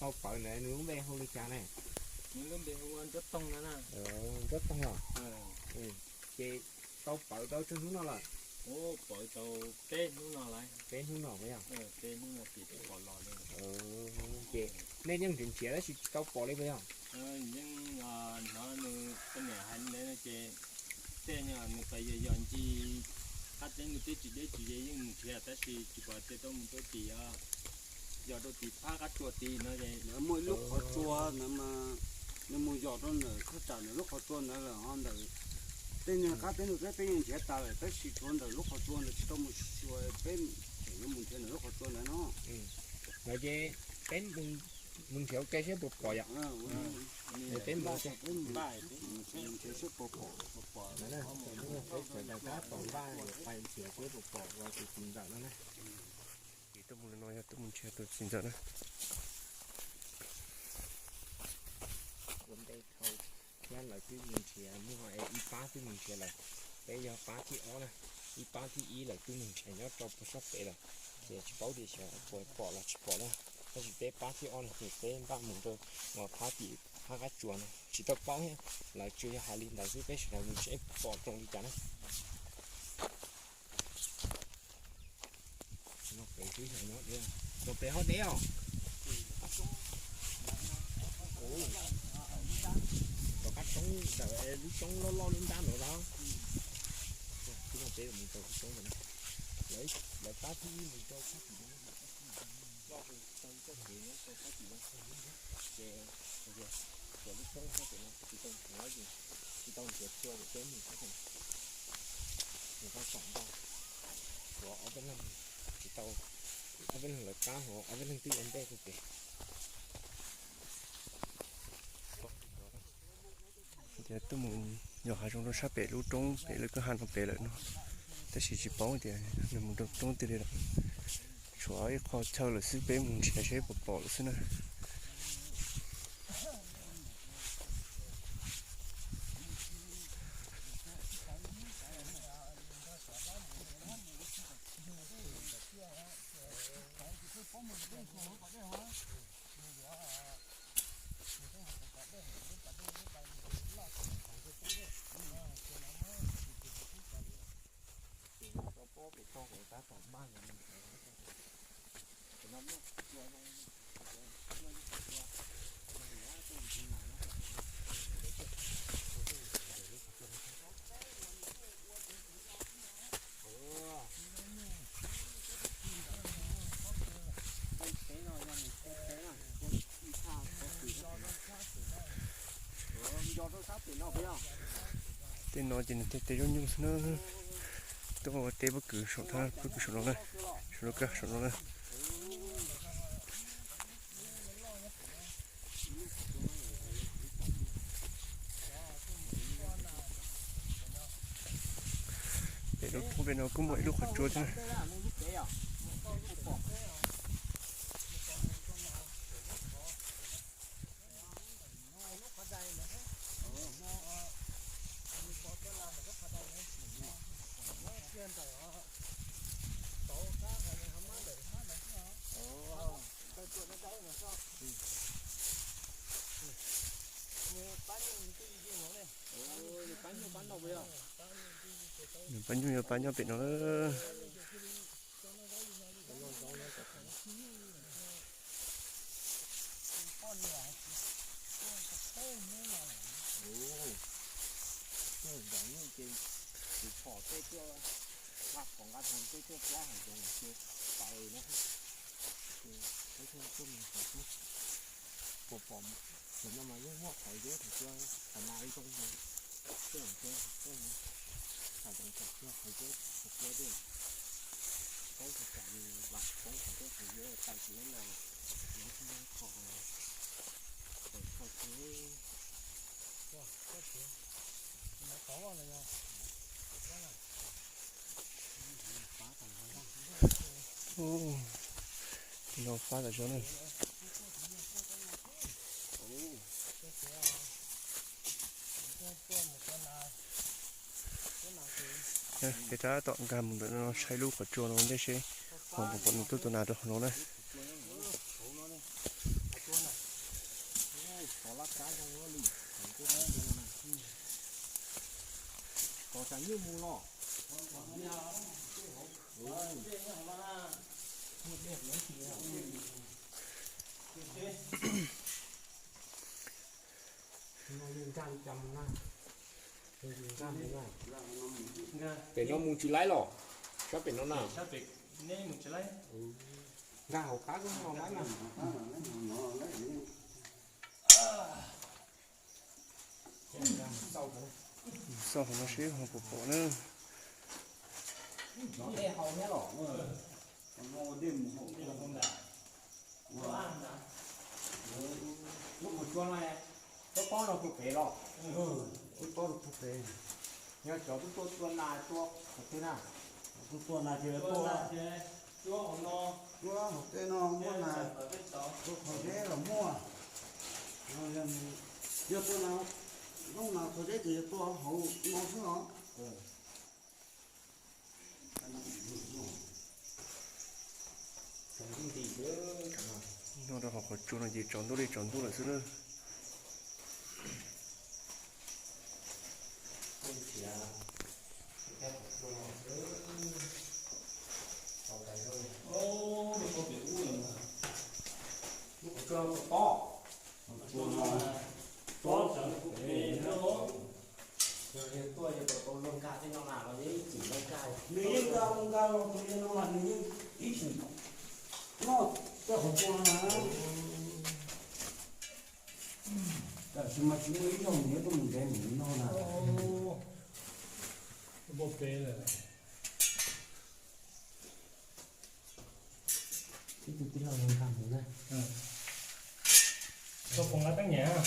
Tau pawv ntawd nws lub npe hu li cas ne? Nws lub npe hu ua Ntsuab Toog no na. Ntsuab Toog los? Ces tau pawv tau tsawg hnub no lawm? Ua pawv tau peb hnub no lawm. Peb hnub no puas yog? Peb hnub no ces tsis pom los li. Ces nej yeej nrhiav nrhiav tab sis tsis tau pom li puas yog? Yeej hnov nws poj niam hais li ntawd no ces tej nyuag nws pais yos yos ncig qab teb, nws twb tsis deb tsis ze yeej mus nrhiav tab sis tsis pom tias tuaj mus rau tim, yos rau tim phab qab tsuas tid no es muaj ib lub qhov tsua ntawd mas nws mus yos rau ntawm thaj tsam ntawm lub qhov tsua ntawd lawm ho ntawm tej nyuag qab teb ntug teb peb yeej nrhiav tas lawm tab sis tshuav ntawm lub qhov tsua ntawd tsis tau mus xyuas, peb tseem yuav mus nrhiav ntawm lub qhov tsua ntawd no. No ces peb mus nrhiav ua ke seb puas pom yom. Peb mus nrhiav seb puas pom. Peb sawv daws tab tom npaj pais nrhiav seb puas pom tus txiv ntxawm no na. Ces tuaj mus li no yog tuaj mus nrhiav tus txiv ntxawm na. Ua ntej dhau thiab lawv twb mus nrhiav muaj ib pab twb mus nrhiav lawm. Peb yog pab thib ob na, ib pab thib ib lawv twb mus nrhiav nyob rau puag sab pem lawm, ces tsis paub tias xyov puas pom los tsis pom na. Tab sis peb pab thib ob no ces peb npaj mus rau phab tim phab qab tsuas no tsis tau paub thiab, lawv tsuas yog hais li ntawd xwb, peb sawv daws mus seb pom zoo li cas na. Pem xwb, pem ho deb os. Tom qab roob ntawm lub roob loj loj lub ntab no los. Peb mus rau lub roob ntawd, lawv pab thib ib mus rau sab tim no, loj tau ib txoj kev nyob rau sab tim no, ces lub roob sab tim no tsis tau nrhiav, tsis tau nrhiav txhua ces peb mus sab tim no. Nws tau tsom ntau, tshuav ob peb leeg tsis tau, ob peb leeg lawv pab ho ob peb leeg twb ua ntej rau pem. Tias tuaj mus yos hav zoov rau sab pem lub roob pem lub kwj ha no pem lawm no, tab sis tsis paub tias nws mus rau roob twg li lawm. Tshuav ib qho chaw lawm xwb, peb mus nrhiav seb puas pom lawm xwb na. Tej no ces nws tej teb zaub nyuj xwb na. Tuaj ua teb pob kws saum thab pob kws saum no na, saum lub kaj saum no na. Pem lub roob pem no kuj muaj ib lub qhov tsua thiab. Nws pab nyuj yog pab nyob pem no. Nqa phom nqa thoom tej tuaj plaub hais tias los cia pawv na. Tuaj mus qhov xwb, puas pom, tam no mas yeej muaj qhov yeb thaum xyoo, qhov na ib zoo, tuaj mus tuaj, tuaj mus, tham tam tam xyoo qhov yeb thaum xyoo tuaj, poob thaum tam mus vam poob qhov tuaj qhov yeb tawm tsis leb los, yog tsis muaj qhov, qhov tsis Ub, no fab tas zog na. Ces tab tom nkag mus ntawm no saib lub qhov tsua no ntej seb ho puas pom nws tuaj tua nas rau hauv no na. Kov tsam nyuj mus los. Pem no mus tsis laib los? Sab pem no na. Nkag hauv qab ko no laib na. Xauj qhov no seb ho puas pom na. Lub qhov tsua no, lub pob no puag pem los? Lub pob no puag pem. Yog cov tub tuaj tua nas tua qhov twg na? Tub tua nas ces lawv tua, tua hauv no, tua hauv tej no muaj nas, tua qhov deb los muaj. Yog tua nas, lub nas qhov deb ces yog tua hauv no xwb os. Nyob rau hauv qhov tsua no ces tsaus ntuj li tsaus ntuj lawm xwb na. Nws yeej nkag nkag los tus no mas nws yeej ib txwm noj tej qhov tsua no na. Tab sis mas tsis muaj ib zaug nws yuav tuaj mus ntev mus li no na. Ib tug tij laug nkag mus na. Koj puas nqa teeb nyam?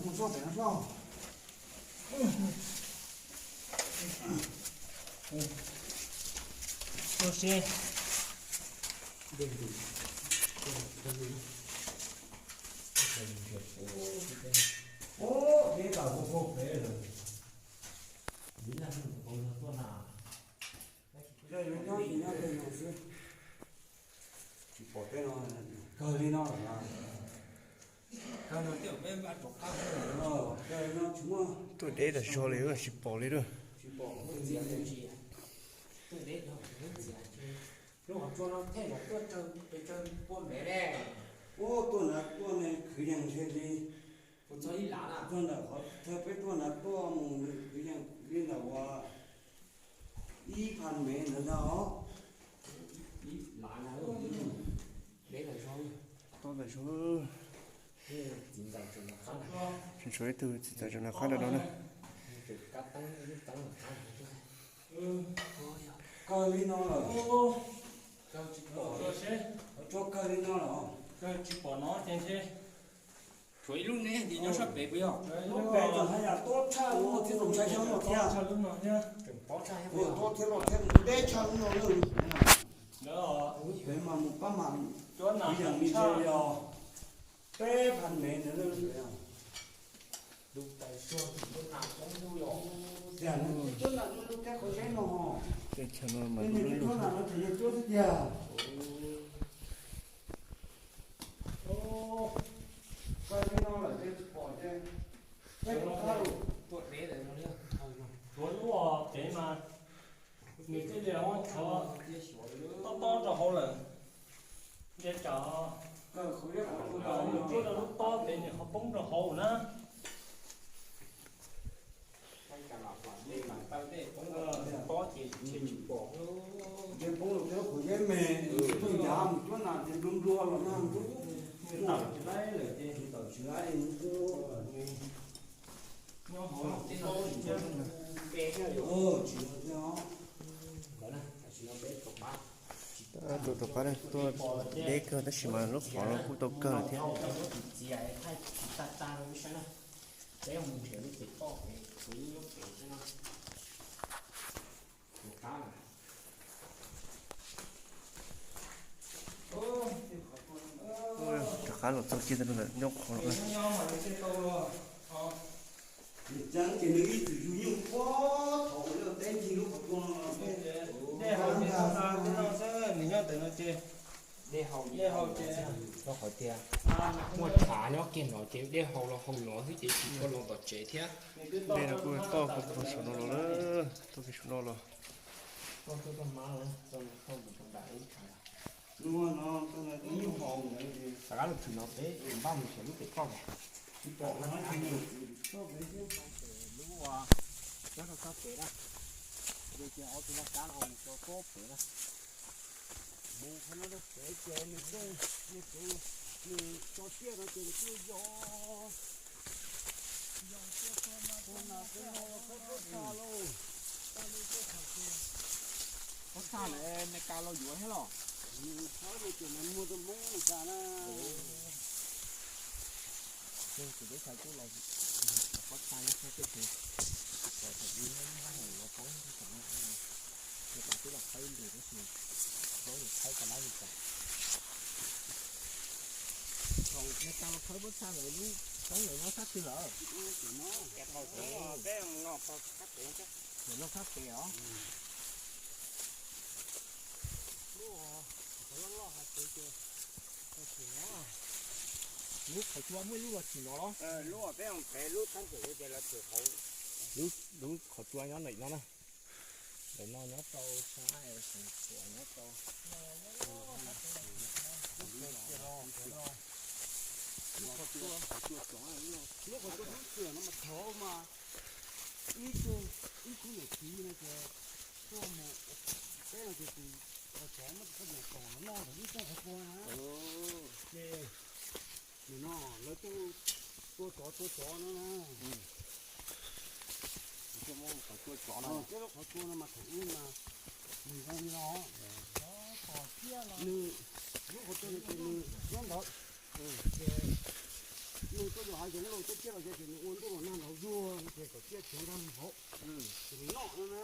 Mus txog pem no tso. Ua si. Ua, deb tas kuv puag pem lawm. Yog yuav nyob ces nyob tej no xwb. Tsis pom tej no, kawg li no lawm. Tuaj deb tas zog li, tsis pom li lawm. Lub qhov tsua no thiaj los tuaj tsawg pes tsawg pua ntev ne. Ub, tuaj nrad tuaj ne khwv yees ntshe li. Txog ntawm qhov chaw peb tuaj nrad tuaj mus nws khwv yees li ntawm uas ib phav mev ntawd ntag os. Tob tas zog. Tseem tshuav ib tug txiv ntxawm tseem nov qab rau no na. Kawg li no lawm. Tsua kawg li no lawm. Tshuav ib lub ne ces nyob sab pem puas yog? Lub pem tseem haj yam tuab tshaj lub no thiab, tseem ntshai tshaj lub no thiab. Tuab thiab loj thiab deb tshaj lub no lawm. Pem mas mus pab mas kuv yeej li ntshai li os. Peb phav mev ntawd lawm. Tias nws cuab nas lub lub thiab qhov zeb no. Tej chaw no mas lub lub. Cuab nas no ces yog cuab xwb tiag. Kawg li no lawm ces tsis pom ces peb tuaj qab lawm. Tshuav lub pem mas nws thiaj li ho tshuav tob tob rau hauv lawm. Ntshe tsam nws cuab rau lub tob pem nws ho poob rau hauv na. Ntshe poob rau tej qhov zeb me, tus yav mus cuab nas ces nplua nplua los na. Nws tawm tsis laib lawm ces nws tawm tsis laib. Nyob hauv tej no tsis yog thiab os. Tus rov qab tuaj deb kawg tab sis mas lub qhov no kuj tau kawg lawm thiab. Rov qab los txog kiag ntawm nyob qhov no. Nws tseev ces nws ib txwm yug nyuj puag thaum uas yog teb ncig lub qhov tsua no. Dej hauv ces txog na, nws nyob ntawm no ces Dej haus ces, rau qhov tias muaj tshav nyob kiag no ces dej haus los haus no xwb ces tsis tshua los tom tsev thiab. Dej no kuj toj kiag saum no los, toj kiag saum no los. Rov qab los tshwm no peb npaj mus nrhiav lub pem toj. Lub nyob rau sab pem na, ces ob tug laj kab no mus rau sab pem na. Mus qhov no rau pem ces nws, nws, nws tso tiaj no ces nws twb yog, yog tiaj txog no, txog no, txog no, txog no lauj. Pob txha ntawd Meskas los yuav thiab los? Nws txhob li ces nws muag rau Hmoob Meskas na. Ces kuv teb chaws twb los pob txha nyob sab tej tsev, thaum ub los poob thaum no, ces twb los qhawb ntes tab sis thaum ub qhawb tau lab li cas. Thaum Meskas los qhawb pob txha lawv lub koob lawv nyob sab twg lawm? Lawv nyob sab pem os. Lub qhov tsua muaj ib lub los tsis no los? Lub, lub qhov tsua nyob ntawm no na. Ntawm no nyob rau sab es, nyob rau lub qhov tsua, lub qhov tsua thoob xiam no mas thaum mas ib tug, ib khub niam txiv no ces tuaj mus teb no ces tus, cov muab tus poj niam tom noj ntawm lub txoj qhov tsua na. Ces nim no lawv tuaj tua tsov tua tsov no na. Peb lub qhov tsua no mas thaum ub mas nws zoo li no, nws, lub qhov tsua no ces nws nyob ntawd, ces nws tuaj yos hav zoov los tuaj ciaj los ces nws ua ntuj los nag nrov zuag no ces kom ciaj tsov nkag mus hauv, ces nws noj no na.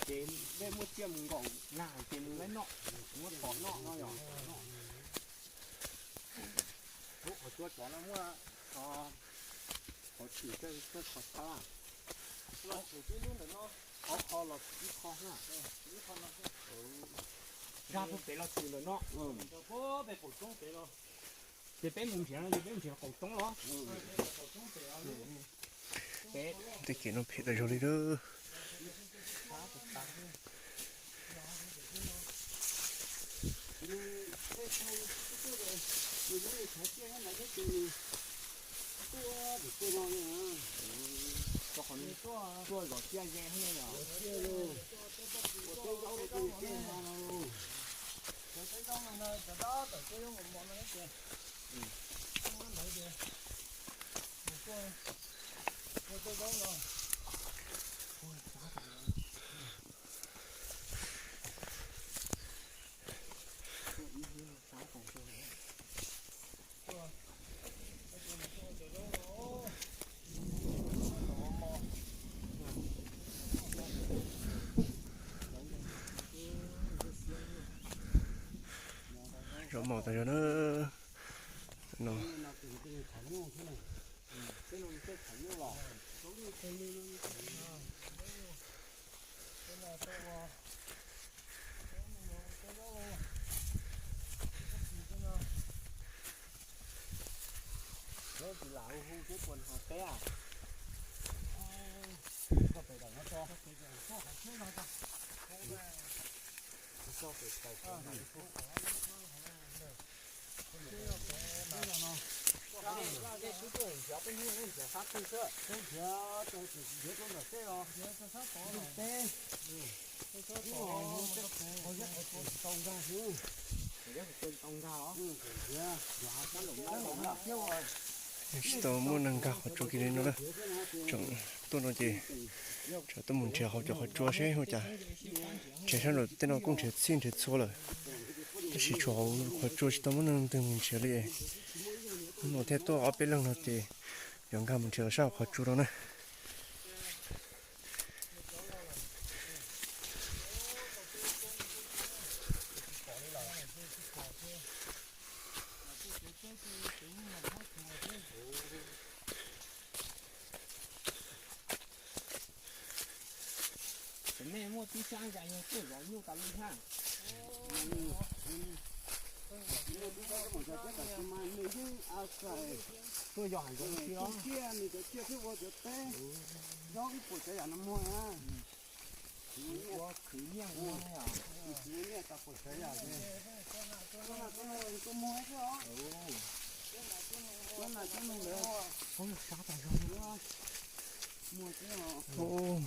Ces nej muaj tsiaj mus nkaum nag ces nws lawv noj, muab tom noj no yog. Lub qhov tsua tsov no muaj qhov tshwm, qhov tshab, los tshwm tib lub ntawm no, qhov qho los ib qho na. Nkag puag pem los tshwm ntawm no, ces peb mus nrhiav no ces peb mus nrhiav qaum roob los. Tej kev no phem tas zog li lawm. Tuaj zov tsiaj ze thiab yog. Zaub mos tas zog na. No. Tsis lam hu hu seb puas hnov teb. Tsis tau muaj neeg nkag qhov tsua kiag li no na. Tseem tuaj no ces tseem tuaj mus nrhiav hauv cov qhov tsua seb ua cas. Nrhiav sab nraum tej no kuj nrhiav txhij nrhiav txhua lawm, tab sis tshuav hauv qhov tsua tsis tau muaj neeg twg mus nrhiav li. Hnub no thiaj tuaj ob peb leeg no ces yuav nkag mus nrhiav sab hauv qhov tsua no na. Nej muaj tib sab ntsa yog tuaj zov nyuj tas li hab. Tuaj yog heev zoo thiab. Nws cov tsiaj thiab ua cov teb, yog ib puas tsav yam no muag na. Khwv nyiaj ua ne yom. Khwv nyiaj tas puas tsav yam ces tuaj na tuaj na tuaj muag xwb os. Tuaj na tuaj na lawm. Sab tas zog. Muag xwb os.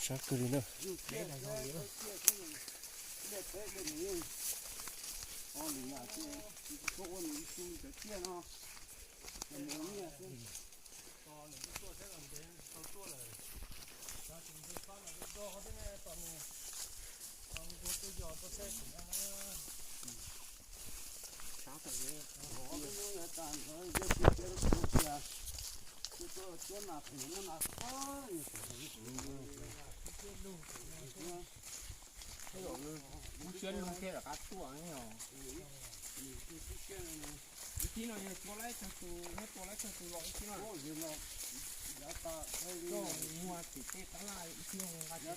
Sab kawg li na. Dej peb ces nws yeej o lwm yam ces tsis tshua ua nws ib xu cov tsiaj no. Cov muag nyiaj xwb. Sab tas zog. Hnub no yuav tas ntawd yog tsis cia rau kuv tias, tuaj tuaj cuab nas, kuv yuav muab nas txhawb. Kub siab lug thiaj rov qab tuaj ne os. Ib thib no yog tua laib tag tus, neb tua laib tag tus los ib thib no. Koj muag tim tej tab laj ib thib no nqa tsis tus.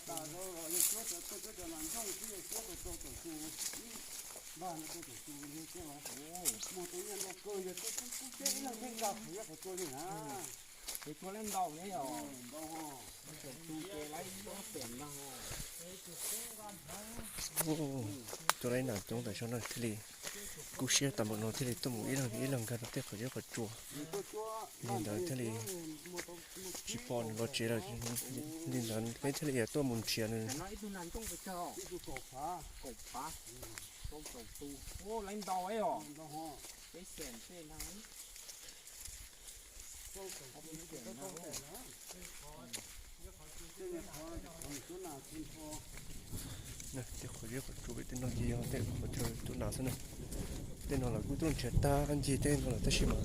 Ces tua laib ntau ne yom. Tua tus ces laib ob pem ntag. Tua laib nas coob tas zog no thiaj li kub siab tas npaum no thiaj li tuaj mus ib leeg ib leeg nkag rau tej qhov zeb qhov tsua. Li ntawd thiaj li tsis pom nws los tsev lawm. Li ntawd peb thiaj li yuav tuaj mus nrhiav nws. Laib ntau os. Tej qhov zeb qhov tsua pem tej no ces yog tej qhov chaw tua nas xwb na. Tej no lawv kuj tuaj nrhiav tag ncig tej no lawm tab sis mas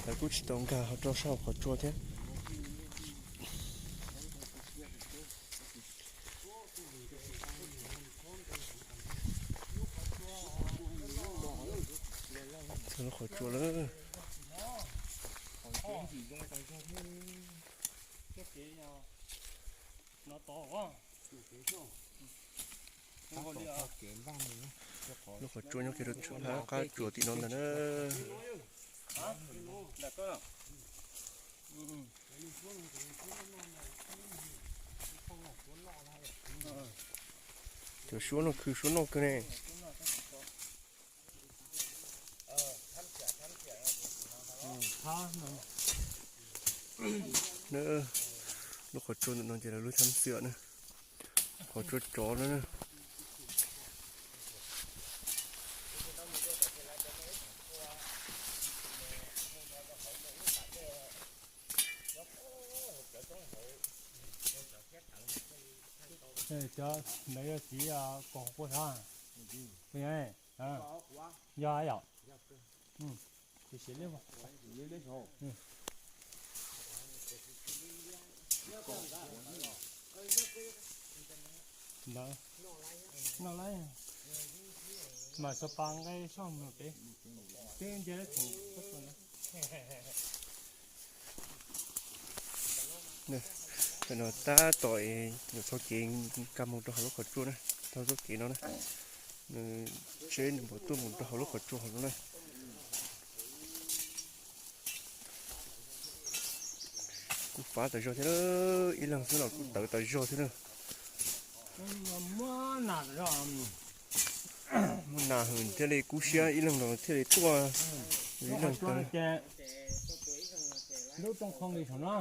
lawv kuj tsis tau nkag ho rau sab hauv qhov tsua thiab. Txog lub qhov tsua lawm. Lub qhov tsua nyob kiag rau phab qab tsuas tim no ntag na. Cov suab no khw suab noj kawg ne. Lub qhov tsua ntawm no ces lawv lub thab xiam na, qhov tsua tsov no na. Cov ntawd yog txiv kaus quaj sab. Yog yom. Ntawd noj lawm, mas xav pas nqe soj mus pem, peb nce lawm thaum no tab tom es yuav txoj kev nkag mus rau hauv lub qhov tsua na, taug txoj kev no na, seb nws puas tuaj mus rau hauv lub qhov tsua hauv no na. Kuj fab tas zog thiab, ib leeg xwb los kuj tawv tas zog thiab na. Muaj nas hwm thiaj li kub siab ib leeg los thiaj li tuaj ib leeg tawv. Lub rooj khoo li saum no,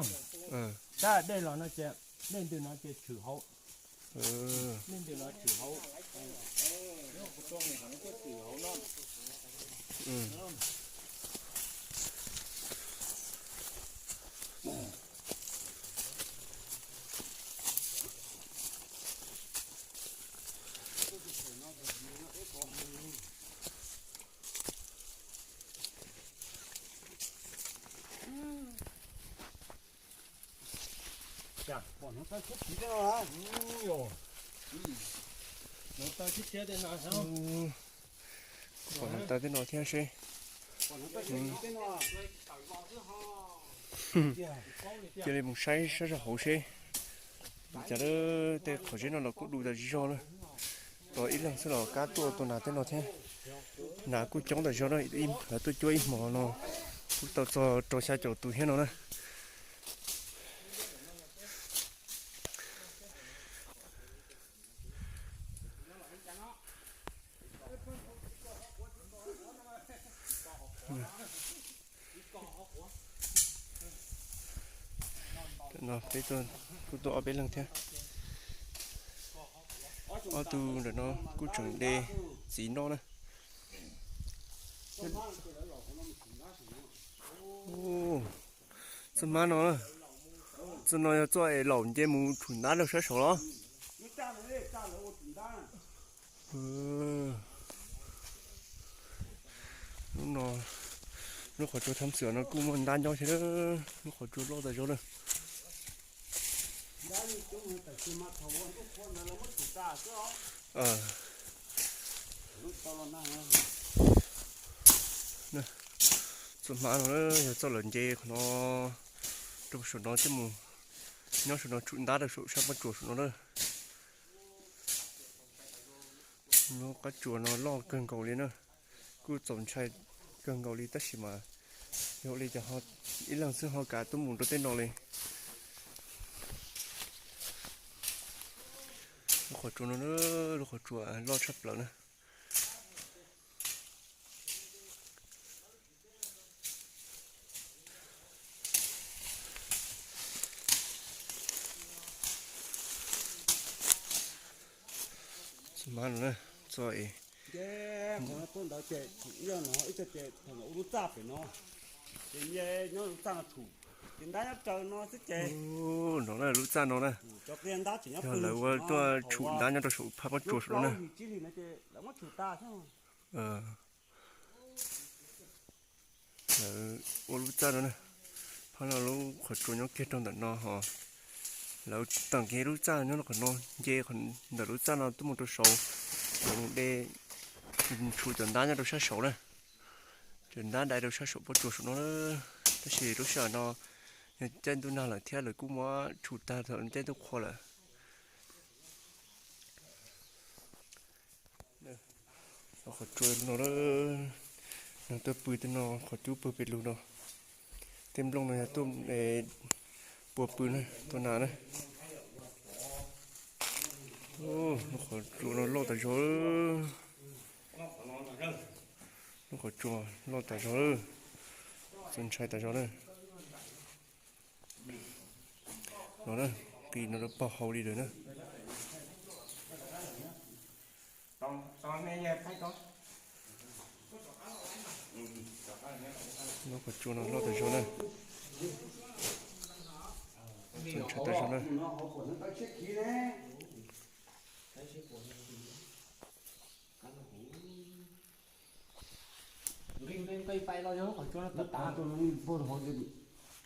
tab dej los no ces dej ntws no ces tshwm hauv, dej ntws no tshwm hauv. Pom hneev taw tsheb txiv tej no. Hneev taw tsheb txiv tej no. Pom hneev taw tej no thiab seb. Cia li mus saib sab sab hauv seb. Cas tej qhov zeb no los kuj du tas zog na. Tos ib leeg xwb los kab tuaj tua nas tej no thiab. Nas kuj coob tas zog na, lawv tuaj cuab ib hmo no kuj tau txog rau xya caum tus thiab no na. No peb kuj tuaj ob peb leeg thiab. Ob tug ntawm no kuj tseem de txiv noj na. Txoj hmab no, txoj no yog txoj es laum nce mus tshum ntab rau sab saud los? Lub no, lub qhov tsua thab xwm no kuj muaj ntab nyob thiab, lub qhov tsua loj tas zog na. Txoj hmab no yog txoj lawv nce qhov no rau saum no thiab mus nyob saum no tshum ntab rau saum sab pob tsuas saum no na. Lub qab tsuas no loj kawg nkaus li na, kuj txaus ntshai kawg nkaus li tab sis mas yog li cas ib leeg xwb ho kav tuaj mus rau tej no li. Lub qhov tsua no, lub qhov tsua loj tshaj plaws na. Txoj hmab no na, txoj es no lub txaj no xwb ces, no lub txaj no na, yog lawv ua tuaj tshum ntab nyob rau saum phab pob tsuas saum no na. Lawv ua lub txaj no na, phab no lub qhov tsua nyob kiag rau ntawm no ho lawv tawm kiag lub txaj nyob qhov no, nce ntawm lub txaj no tuaj mus rau saud, lawv mus de tshum cov ntab nyob rau sab saud na. Cov ntab dai rau sab saum pob tsuas saum no, tab sis lub sij hawm no yog caij ntuj nag lawm thiab lawv kuj muab tshum tag thaum caij ntuj qhua lawm. Qhov tsua no, neeg tuaj pw tej no, qhov cub pw pem lug no, tej nplooj no yog tuaj pua pw na, tua nas na. Lub qhov tsua no loj tas zog, lub qhov tsua loj tas zog, txaus ntshai tas zog na. No na, qis no rau pog hau li lawm na. Lub qhov tsua no loj tas zog na, txaus ntshai tas zog na.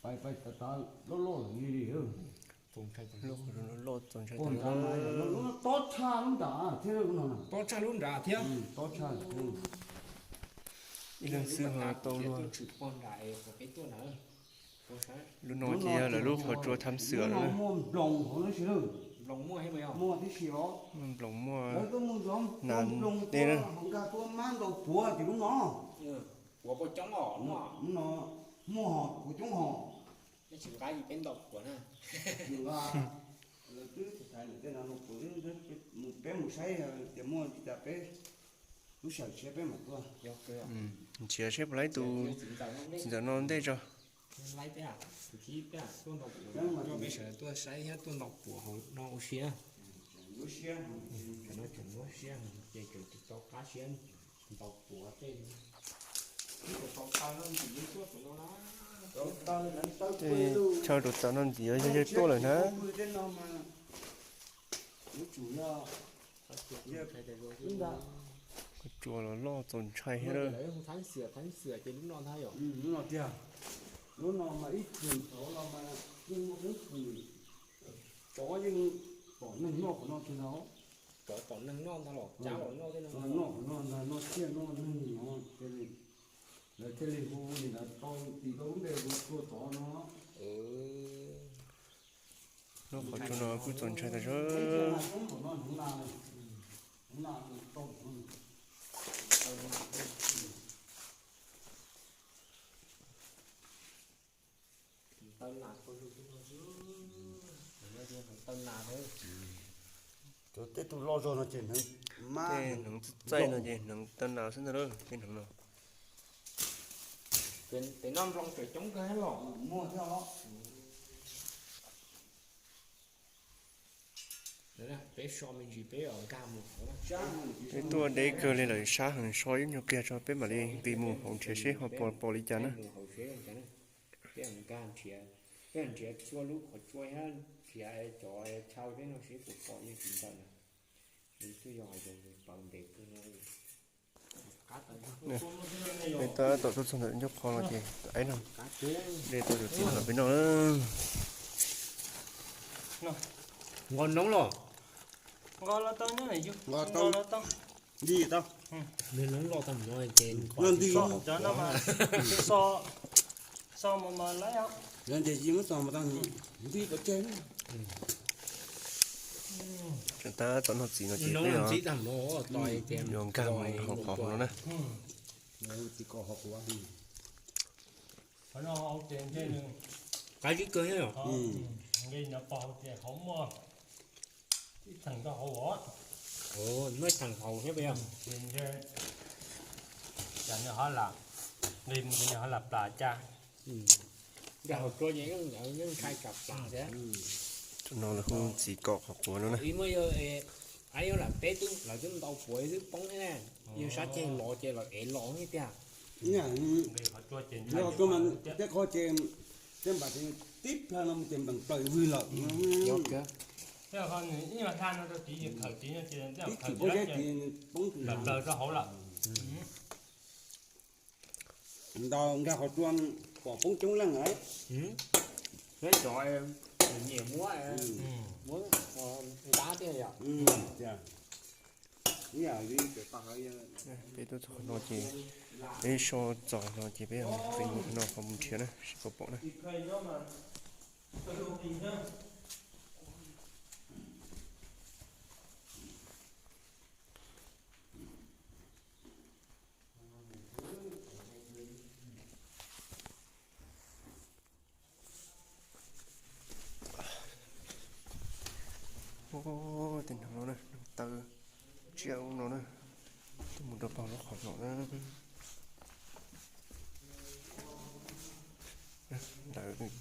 Pais pais tas tas loj loj li li. Lub qhov tsua no loj txaus ntshai tas zog na. Tob tshaj lub nram thiab. Ib leeg xwb ho tau luag. Lub no ces yog lawv lub qhov tsua thab xwm lawm na. Muaj nploos muaj nas dej na. Peb mus saib tias muaj li cas peb lub sij hawm tshiab peb mam tuaj. Nrhiav saib puas laib tus txiv ntxawm no ntej tso. Peb sawv daws tuaj saib thiab tuaj ntaus puav hauv no ua si na. Lub siab, cov no tseem muab siab ces tseem tsis tau qab siab ntaus puav tej. Chaw rau txawv no ntxiv yog yawg tuaj lawm na. Qhov tsua los loj txaus ntshai thiab. Lub no tiag, lub no mas ib txhia tod los mas yeej muaj ib txhia, tsov yeej pom neeg noj qhov no kiag ntag. Tsov pom neeg noj ntag los, tsov noj qhov no ntag, noj tsiaj noj neeg no, lawv thiaj li hu li ntawd tau, tis tau lub npe hu tsua tsov no. Lub qhov tsua no kuj txaus ntshai tas zog. Cov teb tug loj zog no ces hneev mas, hneev txaij no ces hneev taw nas xwb ntag lauj, tej hneev no. Pem no nploos tseem coob kawg los muag thiab os. Peb so me ntsis peb nkag mus hauv. Peb tuaj deb kawg li lawm, sab heev, so ib nyuag pliag tso peb mam li nqis mus hauv nrhiav seb ho pom li cas na. Peb nkag nrhiav, peb nrhiav txhua lub qhov tsua thiab nrhiav cov chaw peb no seb puas pom yeej tsis ntawm na. Twb yog hais tias paws ntev kawg no. Peb tab tom tuaj txog ntawm ncauj qhov no ces aib no, dej tau txiv los peb noj. Nqos noob los? Nqos los tau, nqos tau, nqos tau. Nqos noob los tau no ces nqos nti, cov no mas so, so mas mas lawm. Yog ces yim muab txog mas tau nti kom tseg. Tab tom noj txiv no ces peb yuav nkag mus hauv qhov no na. Qab zib kawg thiab. Nqe no pog hais tias hauv muaj ib theem rau hauv os. Muaj ib theem hauv thiab puas yog? Ces ntshe cas nws ho lam, nqis mus ces nws ho lam plam cas. Nkag hauv tsua ces yeej ntshai tsam plam thiab. Tus no lawv hu txiv kom qhov quav no na. Ib muab yog, aib yuav lam peb twb, lawv twb ntau puav twb poob thiab na. Yog sab ceg los ces lawv ev los thiab tiag. Yog qhov tsua mas tej qhov ces tej npam tib plhaw no ces npeem plaws vwg lawm. Ib khawm pob zeb ces poob plaws rau hauv lawm. Ntau nkag qhov tsua pom poob coob leej lawm. Peb cov nyiam muab, muab ntab thiab yom. Peb tuaj txog qhov no ces peb so txog no ces peb qhov no qhov mus nrhiav na seb puas pom na. Tej no no na, taw tsiaj ub no na, tuaj mus rau pog lub qhov no na. Lawv kuj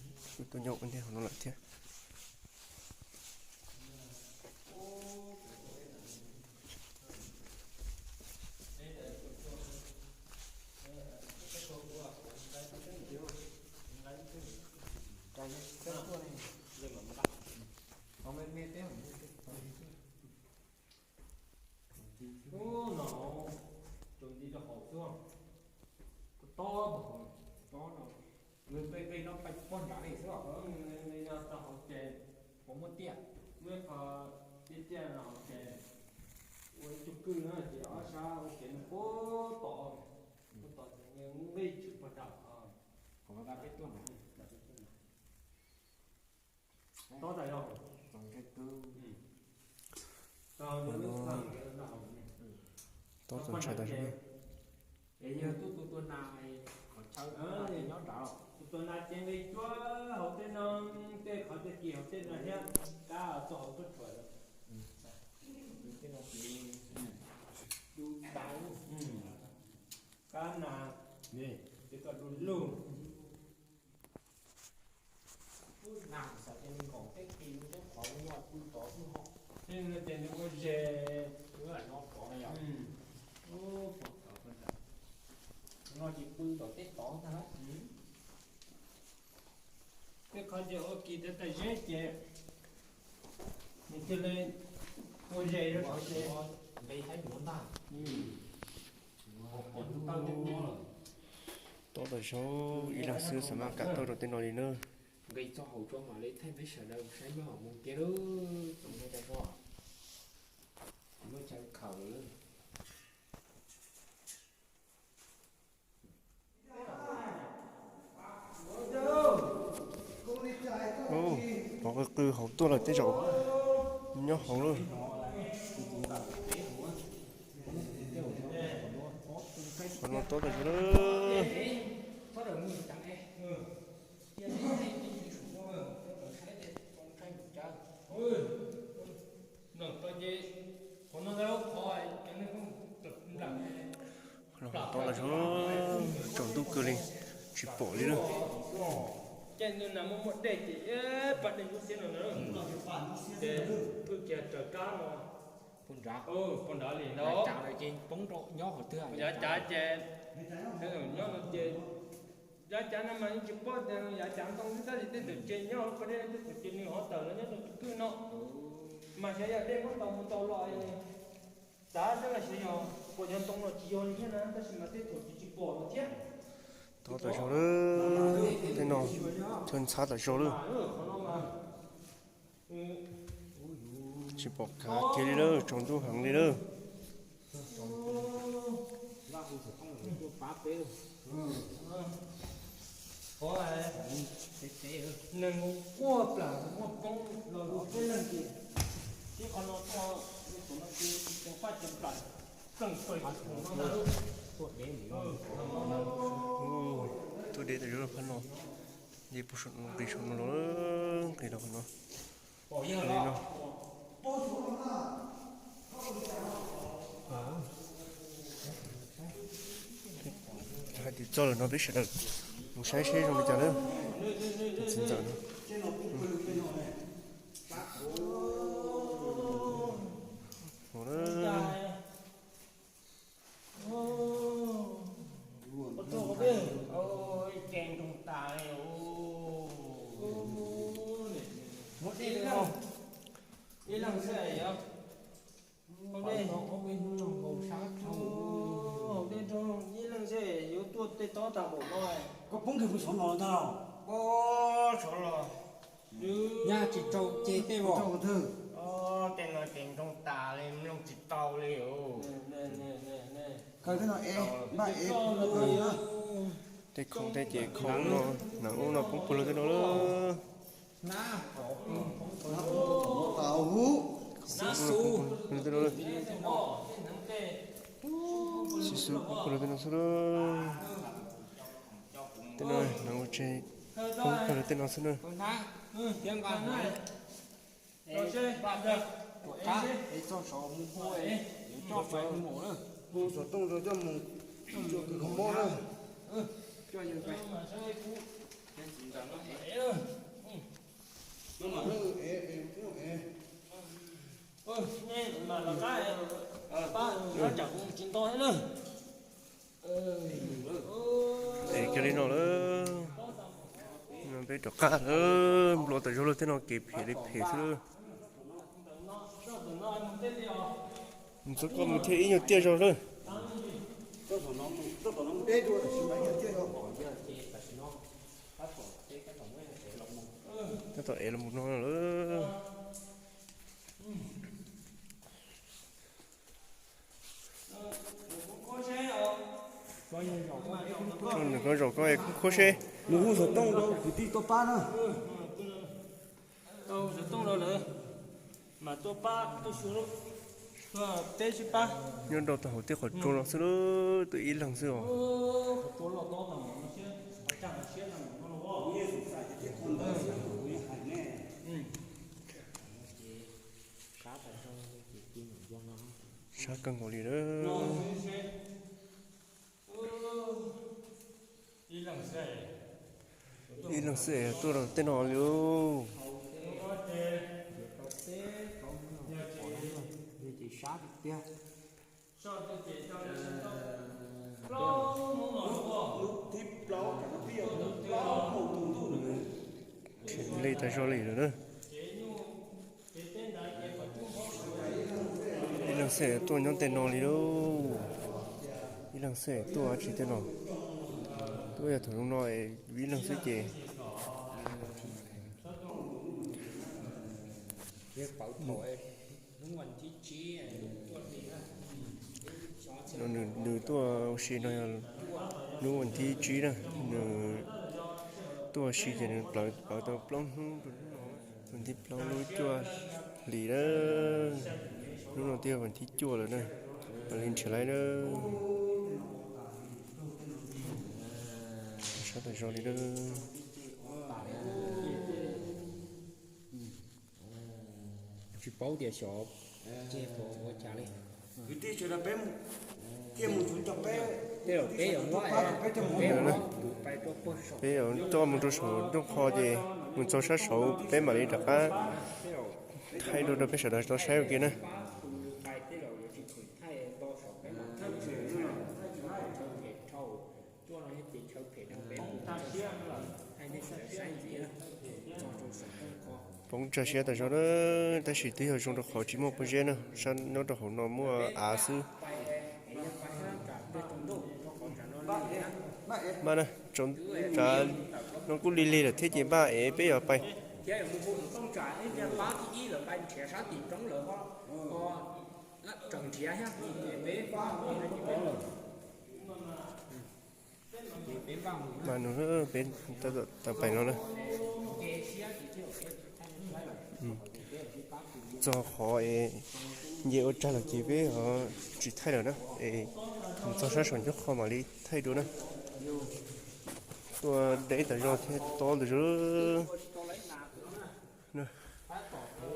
tuaj nyob ua ntej hauv no lawm thiab. Ub, no tsaus nti rau hauv xwb. Tob, tob no, nqis nqis no pais pog nrad li xwb os. Nqis no tau hauv ces puas muaj tiaj, muaj qhov tiaj tiaj no hauv ces ua ib tug kwj no ces ob sab ua kev no puag tod, puag tod ces nqis tshwm pog nrad. Tob tas zog. Tob txaus ntshai tas zog. Es yog tub tus tua nas qhov chaw nyob nrad los? Tus tua nas ces nqis cuag hauv tej no, tej qhov tej kis hauv tej no thiab, kab txog hauv tuaj tshuam lawm. Tej no ces du tas, kab nas, tej koj du lug. Tej no ces nws ua zes, no ces pw tom teb tod ntag. Tej qhov ces ua kis tas tas zeb ces nws thiaj li ua zes rau saum ces nqis thaib ntuav ntag. Tob tas zog, ib leeg xwb xav maj kam tuaj rau tej no li na. Nqis txog hauv tsua mam li thaij peb sawv daws saib nyob hauv mus kiag lawm, tsoom phooj ywg. Muaj chaw khaws lawm. Pov qw qw hauv tuaj. Tej zaum nyob hauv lawm. Qhov no tob tas zog lawm. Qhov no tob tas zog, tsaus ntuj kawg li, tsis pom li lawm. Yav cav ces, nyob no ces, yav cav no mas yeej tsis paub tias yav cav ntoo xwb, tab sis tej thaum ces nyob hauv pas dej, tej thaum ces nws hov tawm los nyob rau tus kwj no. Mas xyov yog dej muab ntaus mus ntaus los, xav xwb los xyov yog puas yog ntoo los tsis yog li thiab na, tab sis mas tej thaum ces tsis pom los thiab. Tob tas zog lawm, tej no chaw ntxhab tas zog lawm. Tsis pom kav kiag li lawm, tsaus ntuj heev li lawm. Nees nkaum pua plam muaj poob los lus peb leeg ces, tib qhov no tuaj, tus no ces ceev faj ceev plam, pleej pawg no na. Tuaj deb tas zog phab no, nce puag saum no nqis saum no los, nqis rau qhov no. Li no, hais tias txog lawm no peb sawv daws mus saib seb zoo li cas lawm. Tus txiv ntxawm no. Ib ce nroo tas li. Muab dej, ib leeg xwb yog, dej, ib leeg xwb yuav tuaj tej tob tag npaum no. Koj poob kiag puag saum no tag los? Poob saud los. Nyaj tsis tau ces tej vauv, tej no ces nroo tas li, mloog tsis tau li. Kaw tej no es, npaj es. Tej khoom tej ces khoom no, hneev ub no poob puag lug tej no lawm. Xib xub poob puag lug tej no xwb lawm. Tej no hneev ua tseg poob puag lug tej no xwb na. Tuam qab es txog saud mus hu es yuav coj pais mus na. Hu xov tooj rau coj mus, coj kws kho mob na. Coj yawg pais. No mas, es, es, es. Ev kiag li no lawm. Peb rov qab lawm, npau tas zog lawm, tej no kev phem li phem xwb lawm. Mus txog koj mus thiaj ib nyuag tiaj zog lawm. Tab tom ev los mus no lawm. Nws koj zaum koj es khuab seb. Nws hu xov tooj rau kwv tij tuaj pab na. Hu xov tooj rau lawv mas tuaj pab, tuaj xyuas, tuaj teb sib pab. Nyob rau tag hauv tej qhov tsua no xwb, tuaj ib leeg xwb os. Sab kawg nkaus li lawm. Ib leeg xwb es tuaj rau tej no li lauj. Li tas zog li lawm na. Ib leeg xwb es tuaj nyob tej no li lauj. Ib leeg xwb es tuaj dab tsi tej no. Tuaj yog thaum zoo no es ib leeg xwb ces nws tuaj ua si no yog hnub vas thib tsib na, nws tuaj ua si ces nws plawv tau plaub hnub rau hnub no. Vas thib plaub lub cuaj hlis na, lub no twb yog vas thib cuaj lawm na, mam li nrhiav lawm na. Sab tas zog li na. Tsis paub tias xyov ua cas li. Peb yuav coj mus rau saum nrooj qho ces mus txog sab saud peb mam li rov qab thaij dua rau peb sawv daws tau saib ua ke na. Poob tsag siab tas zog na, tab sis twb yog zoo rau qhov tsis muaj pob zeb na, sab nyob rau hauv no muaj av xwb. Npaj na, tsav no kuj lig lig lawm thiab ces npaj es peb yuav pais. Mas nws peb tau pais no na. Txog qhov es nce ua tsag lawm ces peb tsis thaij lawm na, es mus txog sab saum nrooj qho mam li thaij dua na. Tuaj deb tas zog thiab tob ntawd zog.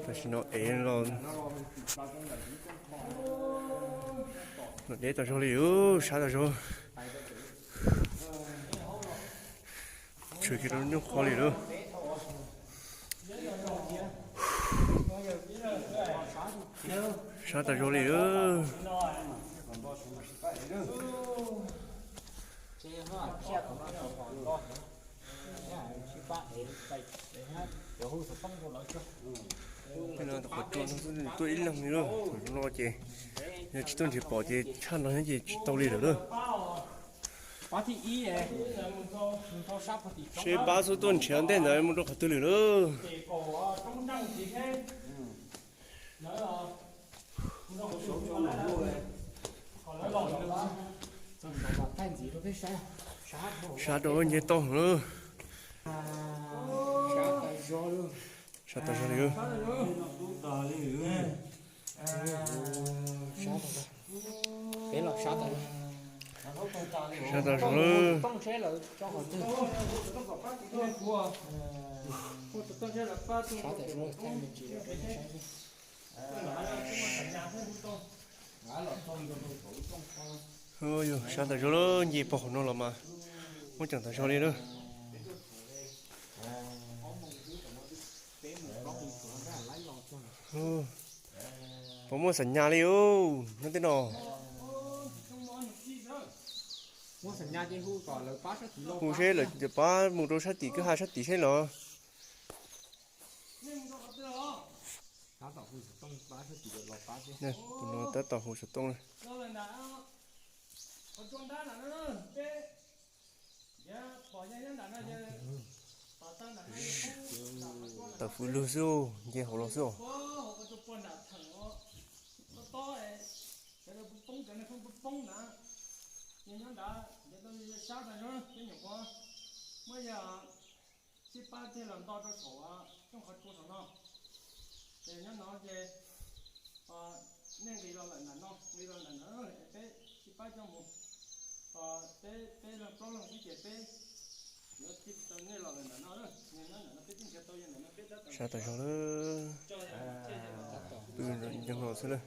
Tam sim no es los, los deb tas zog li, sab tas zog. Tshwm kiag rau nrooj qho li lawm. Sab tas zog li. Tej no qhov tsua no xwb tuaj ib leeg li lawm, thaum no ces yog tsis tuaj nrhiav pom ces tshaj no ces tsis tau li lawm lawm. Seb pab xub tuaj nrhiav ntej ntawd mus rau qhov twg lawm lawm. Sab rau nce toj lawm. Sab tas zog li. Sab tas zog lawm. Yog sab tas zog lawm, nce pog qhov no los mas muaj ceem tas zog li lawm. Puas muaj xam nyas li os nyob tej no? Hu seb lawv pab mus rau sab tim kwj ha sab tim seb los. Tus no tab tom hu xov tooj na. Tawm fws lug xwb, nce hauv los xwb os. Sib pab thiaj los nto rau saum rooj qhov tsua saum no. Ces nyob no ces nej nqis los lawm nram no, nqis los nram no, peb sib pab coj mus. Peb, peb leeg plaub leeg xwb ces peb yuav tau nej los lawm nram no, nyob nram no peb twb nrhiav tau, yog nram no peb tab tom sab tas zog lawm. Pw nyob no xwb lawm.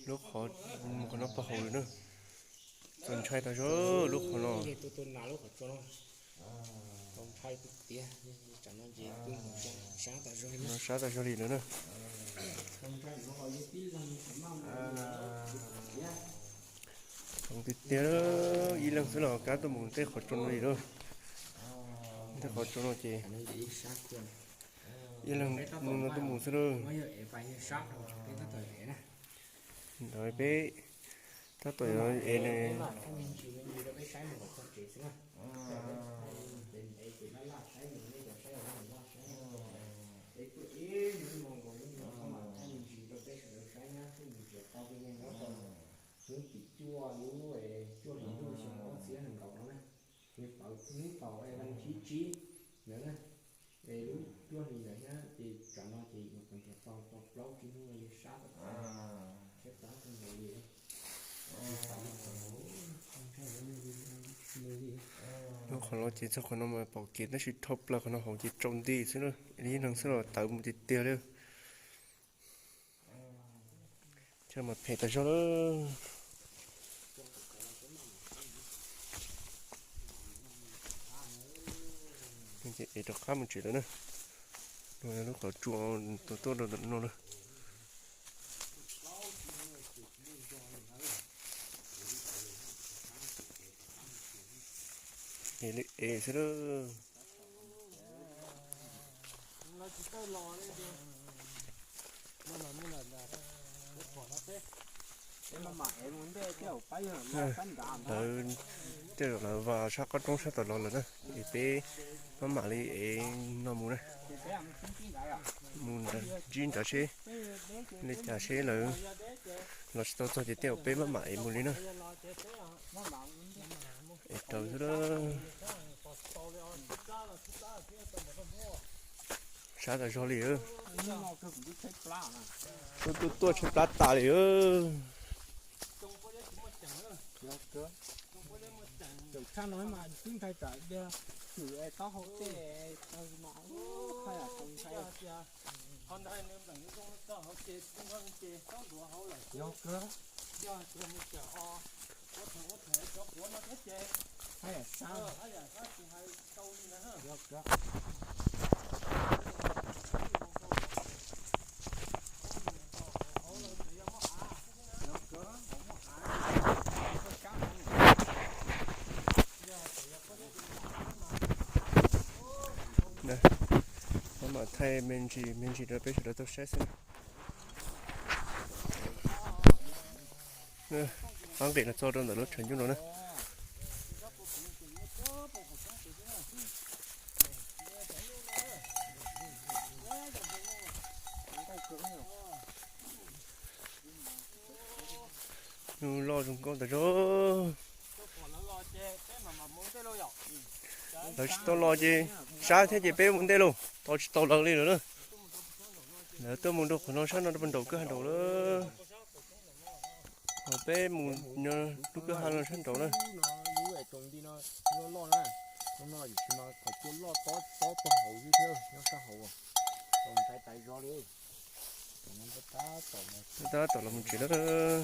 Lub qhov mus qhov no pog hauv lawm na. Txaus ntshai tas zog lub qhov no. Sab tas zog li lawm na. Txaus tiag tiag, ib leeg xwb los kab tuaj mus tej qhov tsua no li lawm. Tej qhov tsua no ces ib leeg no tuaj mus xwb lawm. Ntawd peb tab tom yuav ev nws. Hnub tim cuaj lub cuaj hlis ntuj xyoo ob txhiab nees nkaum no na, nws tawm hnub thaum leej thib tsib ntawd na, es lub Lub qhov no ces txog qhov no mas pom kev tab sis dhau plaws qhov no hauv ces tsaus nti xwb na, ib leeg xwb los tawm mus tiag tiag li. Thiab mas phem tas zog lawm. Ces ev rov qab mus tsev lawm na. No yog lub qhov tsua tuaj rau ntawm no na. Ev li ev xwb lawm. Lawv tej zaum lawv vas sab qab roob sab tom los lawm na, es peb maj mam li ev no mus na. Mus ntsib nrad seb li cas seb lawv los tsis tau txog ces tej zaum peb maj mam ev mus li na. Ev raws xwb. Sab tas zog li. Tuaj tuaj tuaj tshaib plab tas li. Mam thaij me ntsis me ntsis rau peb sawv daws tau saib xwb. Qab nqis los txog rau ntawm lub tshav ntuj no na. Nws loj zoo nkauj tas zog. Lawv tsis tau los ces sab thiab ces peb mus ntej lauj, tos tsis tau lawv li lawm na. Lawv tuaj mus rau qhov no sab no rau nraum kwj ha nraum lawm. Peb mus nyob lub kwj ha no sab nraum na. Tab tom los mus tsev lawm.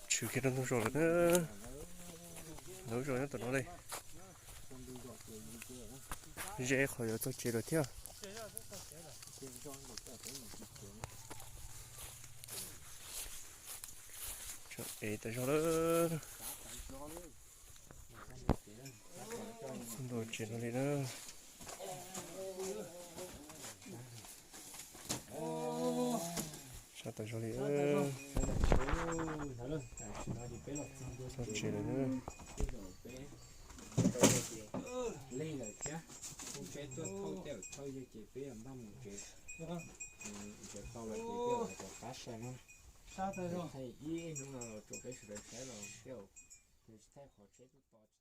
Tshwm kiag rau ntug zos lawm na. Lawv zos nyob tom no li. Ze qhov yuav txog tsev lawm thiab. Ev tas zog lawm. Txog ntua tsev no li na. Sab tas zog li. Txog tsev lawm na. Thaij ib hnub no rau peb sawv daws saib los peb tsis thaij qhov tsheb tuaj tos.